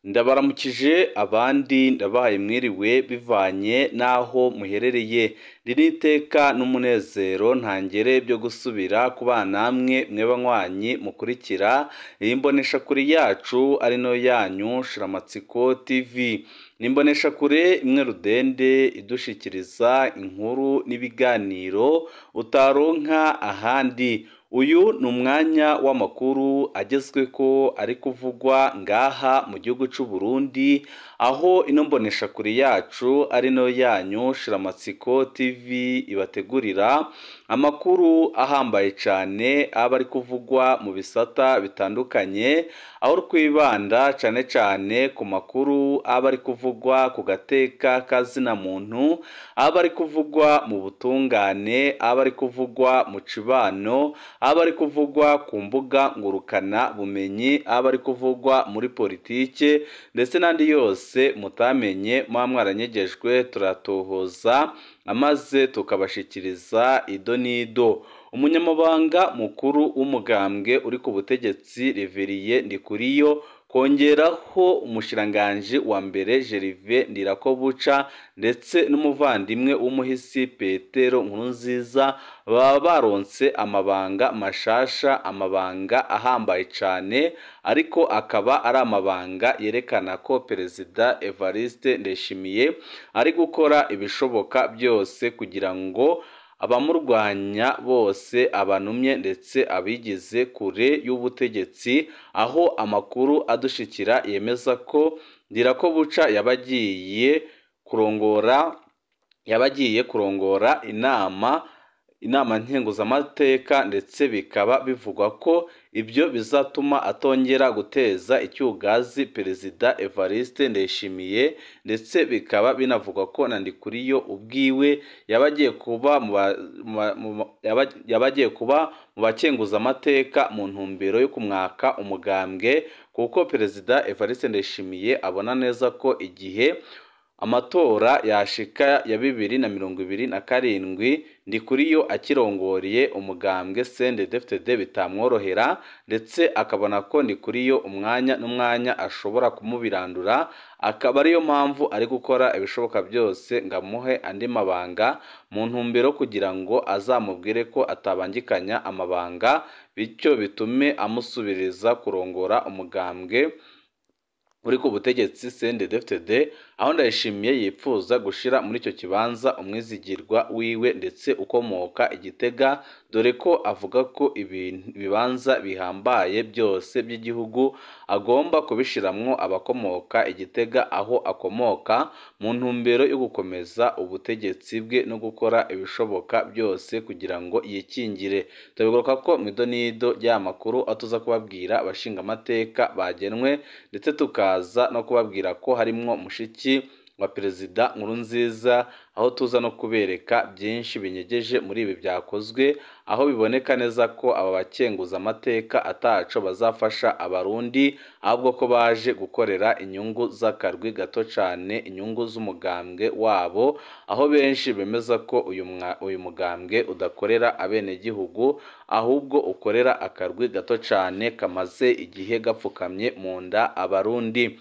Ndabaramukije abandi ndabahaye mwiriwe bivanye n'aho muherereye. Iri ni iteka n'umunezero ntangere byo gusubira kubana namwe mwe banywanyi mukurikira iyi mboneshakure yacu ari nayo yanyu Shiramatsiko TV. Ni imboneshakure imwe rudende idushikiriza inkuru n'ibiganiro utaronka ahandi. Uyu ni umwanya w'amakuru agezweko ari kuvugwa ngaha mu gihugu c'u Burundi, aho ino mboneshakure yacu ari nayo yanyu Shiramatsiko TV ibategurira amakuru ahambaye cane aba ari kuvugwa mu bisata bitandukanye, aho twibanda cane cane ku makuru aba ari kuvugwa ku gateka kazina muntu, aba ari kuvugwa mu butungane, aba ari kuvugwa mu cibano, aba ari kuvugwa ku mbuga ngurukana bumenyi, aba ari kuvugwa muri politike ndetse n'andi yose mutamenye muba mwaranyegejwe, turatohoza amaze tukabashikiriza ido n'ido. Umunyamabanga mukuru w'umugambwe uri ku butegetsi Reveriye Ndikuriyo, kongeraho umushiranganji wa mbere Gervais Ndirakobuca ndetse n'umuvandimwe w'umuhisi Petero Nkurunziza, baba baronse amabanga mashasha, amabanga ahambaye cane, ariko akaba ari amabanga yerekana ko Perezida Evariste Ndayishimiye ari gukora ibishoboka byose kugira ngo abamurwanya bose abanumye ndetse abigize kure y'ubutegetsi, aho amakuru adushikira yemeza ko Ndirakobuca yabagiye kurongora inama nkenguzamateka, ndetse bikaba bivugwa ko ibyo bizatuma atongera guteza icyugazi Perezida Evariste Ndayishimiye, ndetse bikaba binavugwa ko na Ndikuriyo ubwiwe yabagiye kuba mu bakenguzamateka mu ntumbero yo kumwaka umugambwe, kuko Perezida Evariste Ndayishimiye abona neza ko igihe amatora yashika ya 2027 Ndikuriyo akirongoriye umugambwe CNDD-FDD bitamworohera, ndetse akabona ko Ndikuriyo umwanya n'umwanya ashobora kumubirandura, akaba ariyo mpamvu ari gukora ibishoboka byose ngo amuhe andi mabanga mu ntumbero kugira ngo azamubwire ko atabangikanya amabanga, bityo bitume amusubiriza kurongora umugambwe uri ku butegetsi CNDD-FDD, aho Ndayishimiye yipfuza gushira muri icyo kibanza umwizigirwa wiwe ndetse ukomoka i Gitega, dore ko avuga ko ibibanza bihambaye byose by'igihugu agomba kubishiramwo abakomoka i Gitega aho akomoka, mu ntumbero yo gukomeza ubutegetsi bwe no gukora ibishoboka byose kugira ngo yikingire. Tubigaruka ko mu idonido ry'aya makuru aho tuza kubabwira abashingamateka bagenwe, ndetse tukaza no kubabwira ko harimwo mushiki wa Perezida Nkurunziza, aho tuza no kubereka byinshi binyegeje muri ibi byakozwe, aho biboneka neza ko aba bakenguzamateka ataco bazafasha Abarundi, ahubwo ko baje gukorera inyungu z'akarwi gato cane, inyungu z'umugambwe wabo, aho benshi bemeza ko uyu mugambwe udakorera abenegihugu, ahubwo ukorera akarwi gato cane kamaze igihe gapfukamye mu nda Abarundi.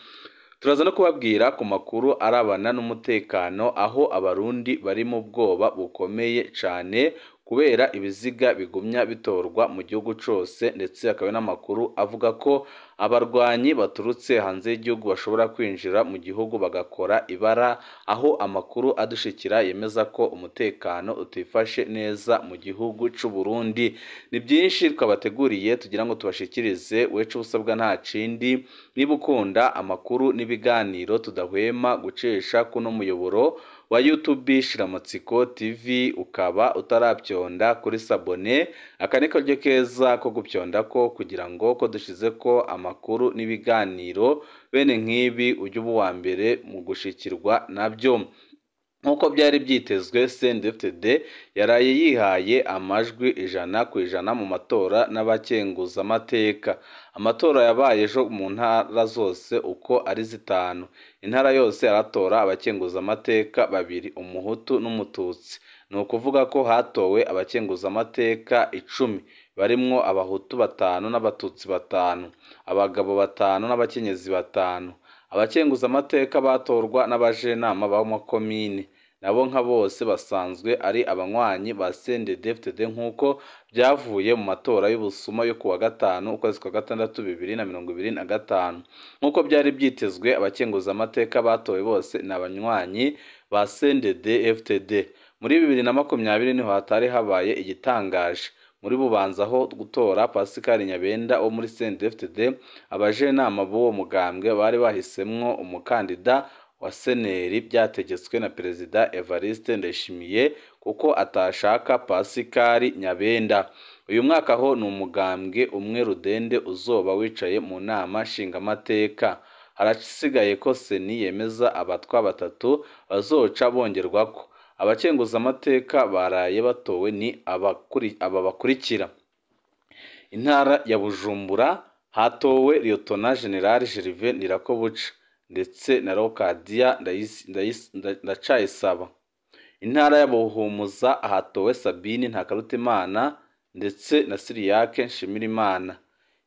Turaza no kubabwira ku makuru arabana n'umutekano, aho Abarundi bari mu bwoba bukomeye cane kubera ibiziga bigumya bitorwa mu gihugu cose, ndetse hakaba n'amakuru avuga ko abarwanyi baturutse hanze y'igihugu bashobora kwinjira mu gihugu bagakora ibara, aho amakuru adushikira yemeza ko umutekano utifashe neza mu gihugu c'u Burundi. Ni byinshi twabateguriye tugira ngo tubashikirize, wecu usabwa nta kindi, niba ukunda amakuru n'ibiganiro tudahwema gucisha kuno muyoboro wa YouTube Shiramatsiko TV, ukaba utarabyonda kuri s'abonner, aka ni karyo keza ko gupyonda ko kugira ngo ko dushize ko amakuru n'ibiganiro bene nk'ibi ujye uba uwa mbere mu gushikirwa nabyo. Nk'uko byari byitezwe, CNDD-FDD yaraye yihaye amajwi 100% mu matora n'abakenguzamateka. Amatora yabaye ejo mu ntara zose uko ari zitanu. Intara yose yaratora abakenguzamateka babiri, Umuhutu n'Umututsi. Ni ukuvuga ko hatowe abakenguzamateka 10 barimwo Abahutu batanu n'Abatutsi batanu, abagabo batanu n'abakenyezi batanu. Abakenguzamateka batorwa n'abajenama b'amakomine, nabo nka bose basanzwe ari abanywanyi ba CNDD-FDD nk'uko byavuye mu matora y'ubusuma yo kuwa gatanu ukwezi kwa gatandatu 2025. Nk'uko byari byitezwe, abakenguzamateka batowe bose ni abanywanyi ba CNDD-FDD. Muri 2020 niho hatari habaye igitangaje. Muri Bubanza ho gutora Pascal Nyabenda wo muri CNDD-FDD, abajenama b'uwo mugambwe bari bahisemwo umukandida wa Seneri byategetswe na Perezida Evariste Ndayishimiye kuko atashaka Pascal Nyabenda. Uyu mwaka ho ni umugambwe umwe rudende uzoba wicaye mu nama nshingamateka. Harasigaye ko Seni yemeza abatwa batatu bazoca bongerwako. Abakenguzamateka baraye batowe ni aba bakurikira: Intara ya Bujumbura hatowe Liyotona General Gervais Ndirakobuca ndetse na Leocadia Ndacayisaba. Intara ya Buhumuza hatowe Sabine Ntakarutimana ndetse na Siriyake Nshimirimana.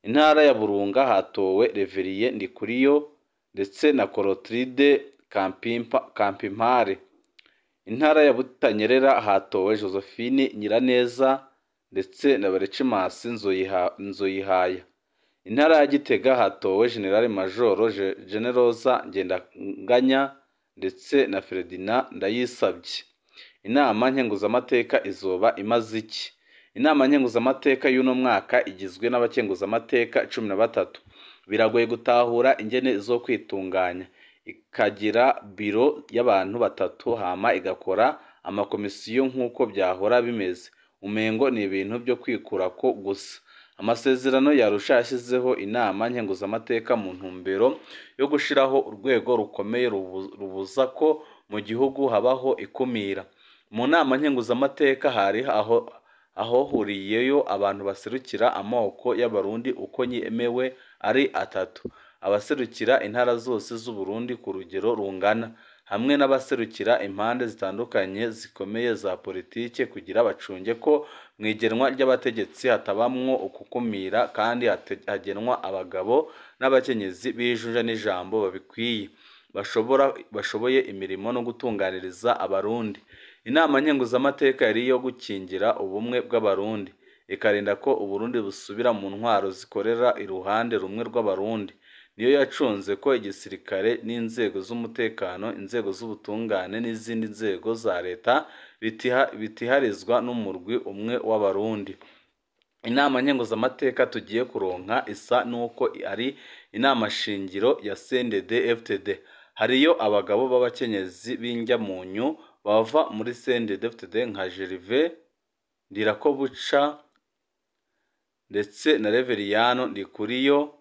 Intara ya Burunga hatowe Reveriye Ndikuriyo ndetse na Corotride Kampimpare. Intara ya Butanyerera hatowe Josephine Nyiraneza ndetse na Berechimasi Nzoyihaya. Intara ya Gitega hatowe General Majoro Generoza Ngendanganya ndetse na Ferdinand Ndayisabye. Inama nkenguzamateka izoba imaze iki? Inama nkenguzamateka y'uno mwaka igizwe n'abakenguzamateka 13. Biragoye gutahura ingene zo kwitunganya, ikagira biro y'abantu batatu hama igakora amakomisiyo nk'uko byahora bimeze. Umengo ni ibintu byo kwikurako gusa. Amasezerano ya Arusha yashyizeho inama nkenguzamateka mu ntumbero yo gushiraho urwego rukomeye rubuza ko mu gihugu habaho ikumira. Mu nama nkenguzamateka hari ahohuriyeyo abantu baserukira amoko y'Abarundi uko yemewe ari atatu: abaserukira intara zose z'Uburundi ku rugero rungana, hamwe n'abaserukira impande zitandukanye zikomeye za politike kugira bacunge ko mu igenwa ry'abategetsi hatabamwo ukukumira kandi hagenwa abagabo n'abakenyezi b'ijunja n'ijambo babikwiye, bashoboye imirimo no gutunganiriza Abarundi. Inama nkenguzamateka yari iyo gukingira ubumwe bw'Abarundi, ikarinda ko Uburundi busubira mu ntwaro zikorera iruhande rumwe rw'Abarundi. Niyo yacunze ko igisirikare n'inzego z'umutekano, inzego z'ubutungane n'izindi nzego za leta bitiharizwa n'umurwi umwe w'Abarundi. Inama nkenguzamateka tugiye kuronka isa n'uko ari inama shingiro ya CNDD-FDD. Hariyo abagabo b'abakenyezi b'injyamunyu bava muri CNDD-FDD nka Gervais Ndirakobuca ndetse na Reveriyano Ndikuriyo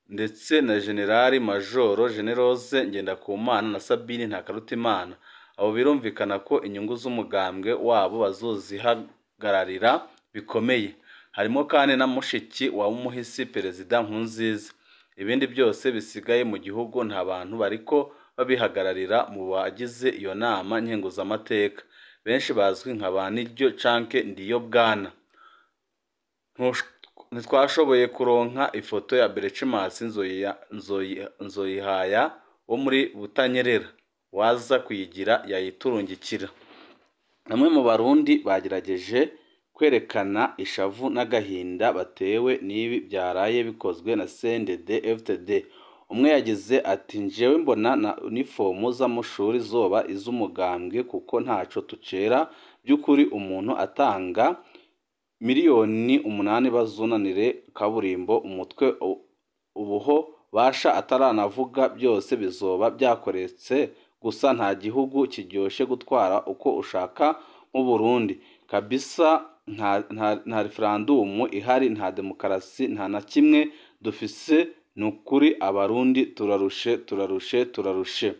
ndetse na Generali Majoro Generose Ngendakumana na Sabine Ntakarutimana. Abo birumvikana ko inyungu z'umugambwe wabo bazozihagararira bikomeye. Harimo kandi na mushiki wa Umuhisi Perezida Nkurunziza. Ibindi byose bisigaye mu gihugu nta bantu bariko babihagararira mu bagize iyo nama nkenguzamateka. Benshi bazwi nka ba Niryo canke Ndiyo Bwana. Ntitwashoboye kuronka ifoto ya Berechimasi Nzoyihaya wo muri Butanyerera, waza kuyigira yayiturungikira. Bamwe mu Barundi bagerageje kwerekana ishavu n'agahinda batewe n'ibi byaraye bikozwe na CNDD-FDD. Umwe yagize ati: "Njewe mbona na unifomu z'amashuri zoba iz'umugambwe kuko ntaco tucera by'ukuri. Umuntu atanga 8 miliyoni bazunanire kaburimbo umutwe ubuho basha ataranavuga byose bizoba byakoretse. Gusa nta gihugu kiryoshe gutwara uko ushaka nk'Uburundi kabisa. Nta referandumu ihari, nta demokarasi, nta na kimwe dufise. Ni ukuri Abarundi turarushe, turarushe, turarushe."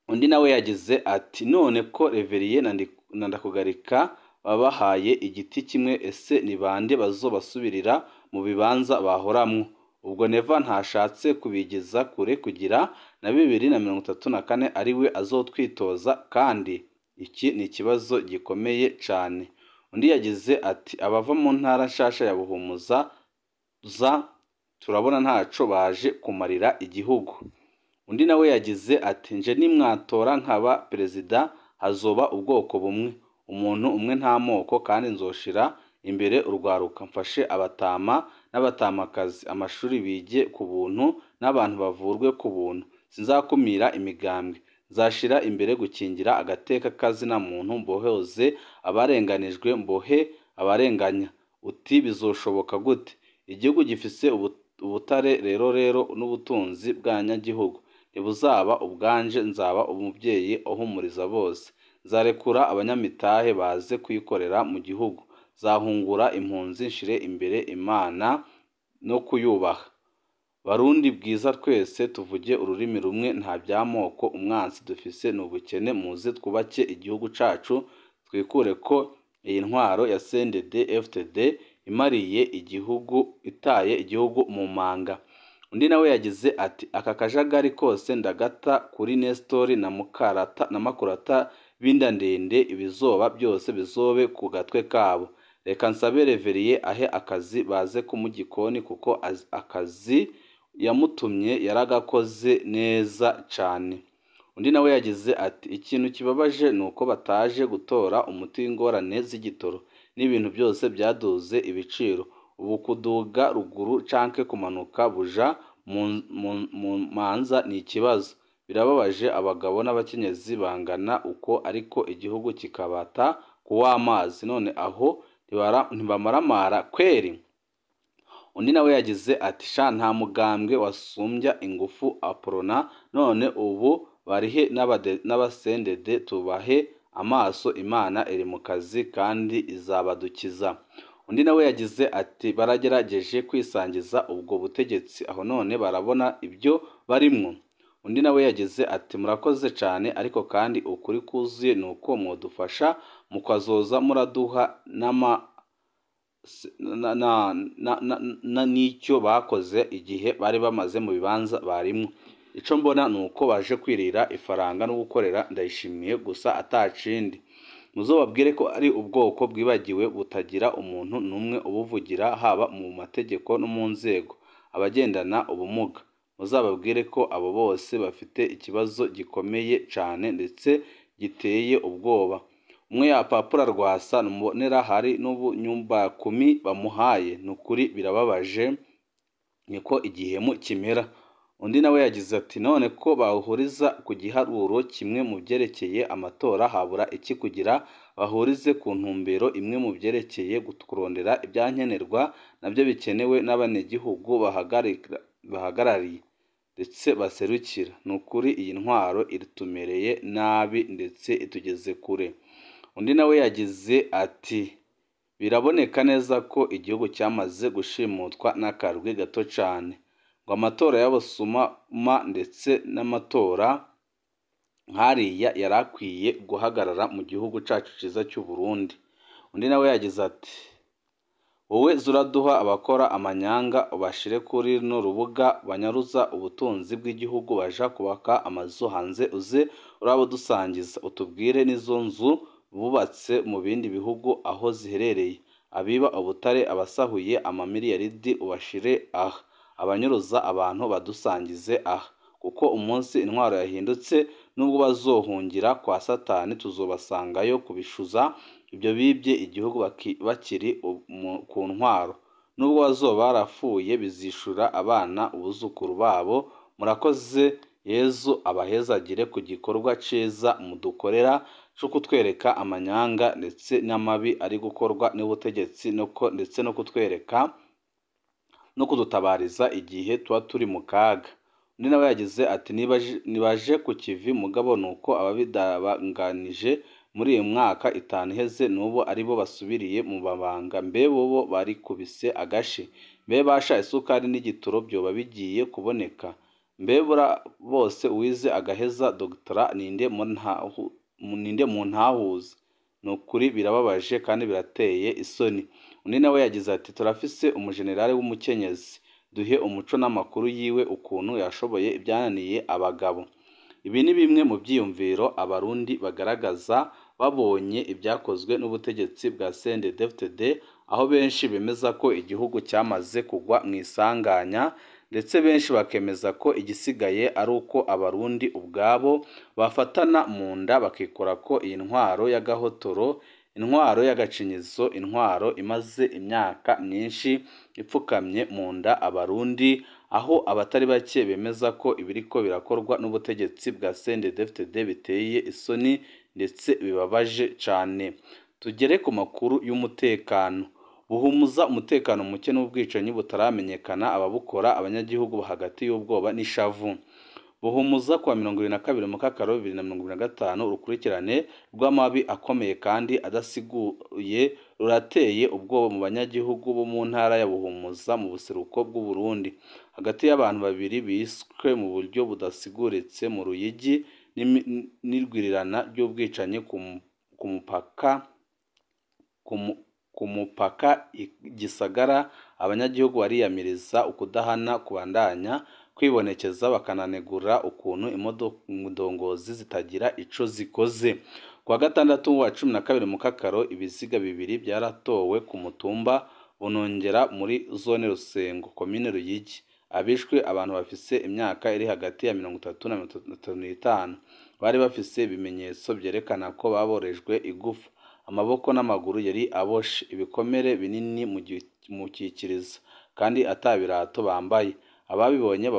Undi nawe yagize ati: "None ko Reveriye na Ndakugarika babahaye igiti kimwe, ese ni bande bazobasubirira mu bibanza bahoramwo? Ubwo Neva ntashatse kubigeza kure kugira na 2034 ariwe azotwitoza? Kandi iki ni ikibazo gikomeye cane." Undi yagize ati: "Abava mu ntara nshasha ya Buhumuza za Turabona ntaco baje kumarira igihugu. Undi nawe yagize ati nje nimwatora nkaba perezida hazoba ubwoko bumwe, umuntu umwe nta moko, kandi nzoshira imbere urwaruka, mfashe abatama n'abatamakazi, amashuri bige ku buntu n'abantu bavurwe ku buntu, sinzakumira imigambwe, nzashira imbere gukingira agateka kazina muntu, mbohoze abarenganijwe, mbohe abarenganya. Uti bizoshoboka gute? Igihugu gifise ubutare rero n'ubutunzi bw'abanyagihugu ntibuzaba ubwanje, nzaba umubyeyi uhumuriza bose, nzarekura abanyamitahe baze kuyikorera mu gihugu, nzahungura impunzi, nshire imbere Imana no kuyubaha. Barundi bwiza twese tuvuge ururimi rumwe, nta by'amoko, umwansi dufise ni ubukene, muze twubake igihugu cacu, twikure ko iyi ntwaro ya CNDD FDD imariye igihugu, itaye igihugu mu manga. Undi nawe yagize ati aka kajagari kose ndagata kuri Nestor na Mukarata na Makurata b'inda ndende, ibizoba byose bizobe ku gatwe kabo. Reka nsabe Reveriye ahe akazi baze kumugikoni, kuko akazi yamutumye yaragakoze neza cane. Undi nawe yagize ati ikintu kibabaje ni uko bataje gutora umuti w'ingorane z'igitoro n'ibintu byose byaduze ibiciro, ubu kuduga ruguru canke kumanuka buja mu manza ni ikibazo. Birababaje abagabo n'abakenyezi bangana uko, ariko igihugu kikabata kuw'amazi, none aho ntibamaramara kweri? Undi nawe yagize ati sha nta mugambwe wasumbya ingufu Aprona, none ubu barihe n'abasendede, tubahe amaso, Imana iri mu kazi kandi izabadukiza. Undi nawe yagize ati baragerageje kwisangiza ubwo butegetsi, aho none barabona ibyo barimwo. Undi nawe yagize ati murakoze cane, ariko kandi ukuri kuzuye ni uko mwodufasha mukazoza muraduha n'icyo bakoze igihe bari bamaze mu bibanza barimwo. Ico mbona ni uko baje kwirira ifaranga no gukorera Ndayishimiye gusa atacindi. Muzobabwire ko ari ubwoko bwibagiwe butagira umuntu n'umwe ubuvugira, haba mu mategeko no mu nzego, abagendana ubumuga. Muzababwire ko abo bose bafite ikibazo gikomeye cane ndetse giteye ubwoba. Umwe yapapura Rwasa numubonera hari n'ubunyumbakumi bamuhaye, nukuri birababaje, niko igihemu kimera. Undi nawe yagize ati none ko bahuriza ku giharuro kimwe mu byerekeye amatora, habura iki kugira bahurize ku ntumbero imwe mu byerekeye kurondera ibyankenerwa nabyo bikenewe n'abanyagihugu bahagarariye ndetse baserukira. Nukuri iyi ntwaro iritumereye nabi ndetse itugeze kure. Undi nawe yagize ati biraboneka neza ko igihugu cyamaze gushimutwa n'akarwi gato cane, ngo amatora y'abasuma ndetse n'amatora nkariya yarakwiye guhagarara mu gihugu cacu ciza cy'u Burundi. Undi nawe yagize ati wowe zuraduha abakora amanyanga ubashire kuri runo rubuga banyaruza ubutunzi bw'igihugu, baja kubaka amazu hanze, uze urabudusangiza utubwire n'izo nzu bubatse mu bindi bihugu aho ziherereye, abiba ubutare, abasahuye amamiliyaridi ubashire aha, abanyuruza abantu badusangize aha, kuko umunsi intwaro yahindutse nubwo bazohungira kwa Satani tuzobasangayo kubishuza ibyo bibye igihugu bakiri ku ntwaro, nubwo bazoba barapfuye bizishura abana ubuzukuru babo. Murakoze, Yezu abahezagire ku gikorwa ciza mudukorera cyo kutwereka amanyanga ndetse n'amabi ari gukorwa n'ubutegetsi, ndetse no kutwereka no kudutabariza igihe tuba turi mu kaga. Undi nawe yagize ati nibaje ku kivi mugabo nuko ababidabanganije muri uyu mwaka 5 iheze n'ubu aribo basubiriye mu mabanga, mbe bobo barikubise agashi, mbe basha isukari n'igitoro byoba bigiye kuboneka, mbe bura bose uwize agaheza dogitera ninde muntahuza. Nukuri birababaje kandi birateye isoni. Undi nawe yagize ati turafise umujenerali w'umukenyezi, duhe umuco n'amakuru yiwe ukuntu yashoboye ibyananiye abagabo. Ibi ni bimwe mu byiyumviro abarundi bagaragaza babonye ibyakozwe n'ubutegetsi bwa CNDD-FDD, aho benshi bemeza ko igihugu cyamaze kugwa mu isanganya, ndetse benshi bakemeza ko igisigaye ari uko Abarundi ubwabo bafatana mu nda bakikora ko iyi ntwaro y'agahotoro, intwaro y'agacinyizo, intwaro imaze imyaka myinshi ipfukamye mu nda Abarundi, aho abatari bake bemeza ko ibiriko birakorwa n'ubutegetsi bwa CNDD-FDD biteye isoni ndetse bibabaje cane. Tugere ku makuru y'umutekano. Buhumuza umutekano muke n'ubwicanyi butaramenyekana ababukora, abanyagihugu hagati y'ubwoba n'ishavu. Buhumuza kuwa 22 Mukakaro 2025, urukurikirane rw'amabi akomeye kandi adasiguye rurateye ubwoba mu banyagihugu bo mu ntara ya Buhumuza mu buseruko bw'u Burundi. Hagati y'abantu babiri biswe mu buryo budasiguritse mu Ruyigi n'irwirirana ry'ubwicanyi ku mupaka Gisagara, abanyagihugu bariyamiriza ukudahana kubandanya kwibonekeza, bakananegura ukuntu indongozi zitagira ico zikoze. Kuwa gatandatu wa 12 Mukakaro, ibiziga bibiri byaratowe ku mutumba Bunongera muri zone Rusengo, komine Ruyigi. Abishwe abantu bafise imyaka iri hagati ya 30 na 35, bari bafise ibimenyetso vyerekana ko baborejwe igufa, amaboko n'amaguru yari aboshe, ibikomere binini mu kikiriza, kandi ata birato bambaye. Ababibonye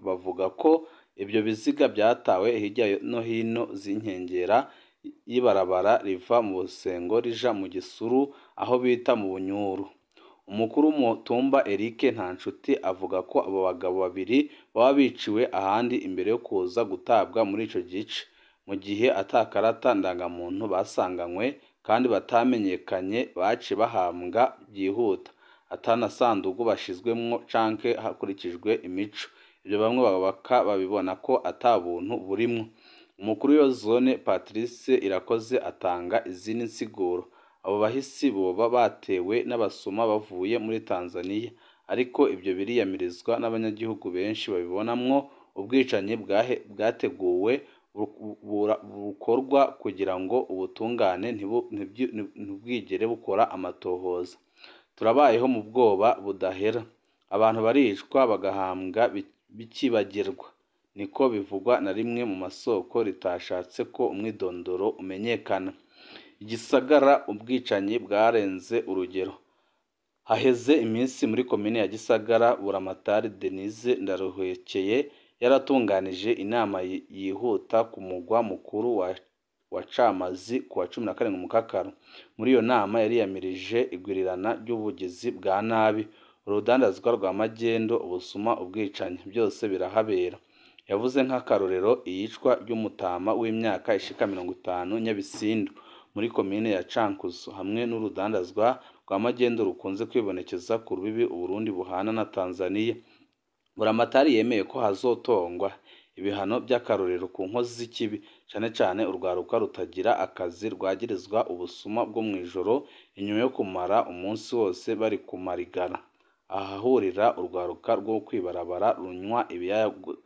bavuga ko ibyo biziga byatawe hirya no hino z'inkengera y'ibarabara riva mu Busengo rija mu Gisuru aho bita mu Bunyuru. Umukuru w'umutumba Eric Ntanshuti avuga ko abo bagabo babiri baba biciwe ahandi imbere yo kuza gutabwa muri ico gice, mu gihe atakarata ndangamuntu basanganywe kandi batamenyekanye, baciye bahambwa byihuta atanasandugu bashizwemwo canke hakurikijwe imico. Ibyo bamwe babaka babibona ko ata buntu burimwo. Umukuru w'iyo zone Patrice Irakoze atanga izindi nsiguro. Abo bahisi boba batewe n'abasuma bavuye muri Tanzania, ariko ibyo biriyamirizwa n'abanyagihugu benshi babibonamwo ubwicanyi bwateguwe bukorwa kugira ngo ubutungane ntibwigere bukora amatohoza. Turabayeho mu bwoba budahera, abantu baricwa bagahambwa bikibagirwa, niko bivugwa na rimwe mu masoko ritashatse ko umwidondoro umenyekana. Igisagara ubwicanyi bwarenze urugero. Haheze iminsi muri komine ya Gisagara, Buramatari Denise Ndaruhekeye yaratunganije inama yihuta ku mugwa mukuru wa Camazi kuwa 17 Mukakaro. Muri iyo nama yariyamirije igwirirana ry'ubugizi bwa nabi, urudandazwa rwa magendo, ubusuma, ubwicanyi, byose birahabera. Yavuze nk'akarorero iyicwa ry'umutama w'imyaka ishika 50 Nyabisindu muri komine ya Cankuzo, hamwe n'urudandazwa rwa magendo rukunze kwibonekeza ku rubibi Uburundi buhana na Tanzania. Buramatari yemeye ko hazotongwa ibihano by'akarorero ku nkozi z'ikibi, cane cane urwaruka rutagira akazi rwagirizwa ubusuma bwo mw'ijoro inyuma yo kumara umunsi wose bari kumarigara. Ahahurira urwaruka rwo kwibarabara runywa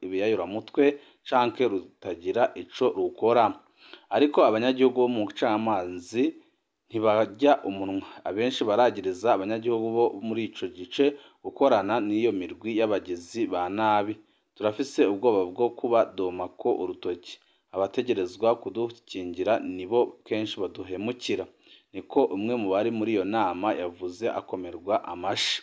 ibiyayuramutwe canke rutagira ico rukora. Ariko abanyagihugu bo mu Camanzi ntibarya umunwa, abenshi baragiriza abanyagihugu bo muri ico gice gukorana n'iyo mirwi y'abagizi ba nabi. Turafise ubwoba bwo kubadomako urutoki, abategerezwa kudukingira nibo kenshi baduhemukira, niko umwe mu bari muri iyo nama yavuze akomerwa amashi.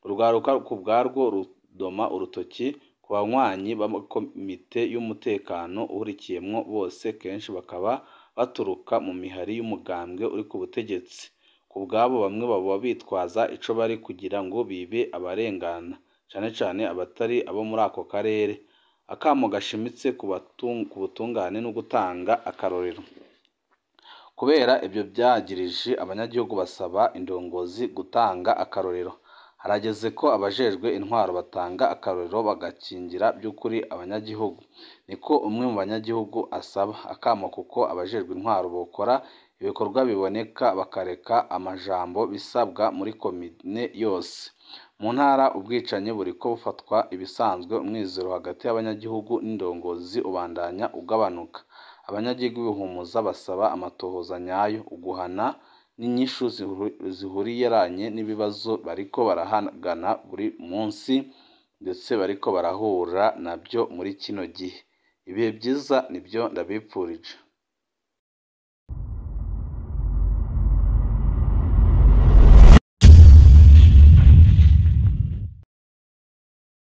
Urwaruka ku bwarwo rudoma urutoki ku banywanyi b'amakomite y'umutekano uhurikiyemwo bose, kenshi bakaba baturuka mu mihari y'umugambwe uri ku butegetsi. Ku bwabo bamwe baba bitwaza ico bari kugira ngo bibe abarengana, cane cane abatari abo muri ako karere. Akamo gashimitse ku butungane no gutanga akarorero. Kubera ibyo byagirije, abanyagihugu basaba indongozi gutanga akarorero. Harageze ko abajejwe intwaro batanga akarorero bagakingira by'ukuri abanyagihugu, niko umwe mu banyagihugu asaba. Akamo kuko abajejwe intwaro bokora ibikorwa biboneka bakareka amajambo bisabwa muri komine yose. Mu ntara ubwicanyi buriko bufatwa ibisanzwe, umwizero hagati y'abanyagihugu n'indongozi ubandanya ugabanuka. Abanyagihugu b'Ibuhumuza basaba amatohoza nyayo, uguhana n'inyishu zihuriyeranye n'ibibazo bariko barahangana buri munsi ndetse bariko barahura nabyo muri kino gihe. Ibihe byiza nibyo ndabipfurije.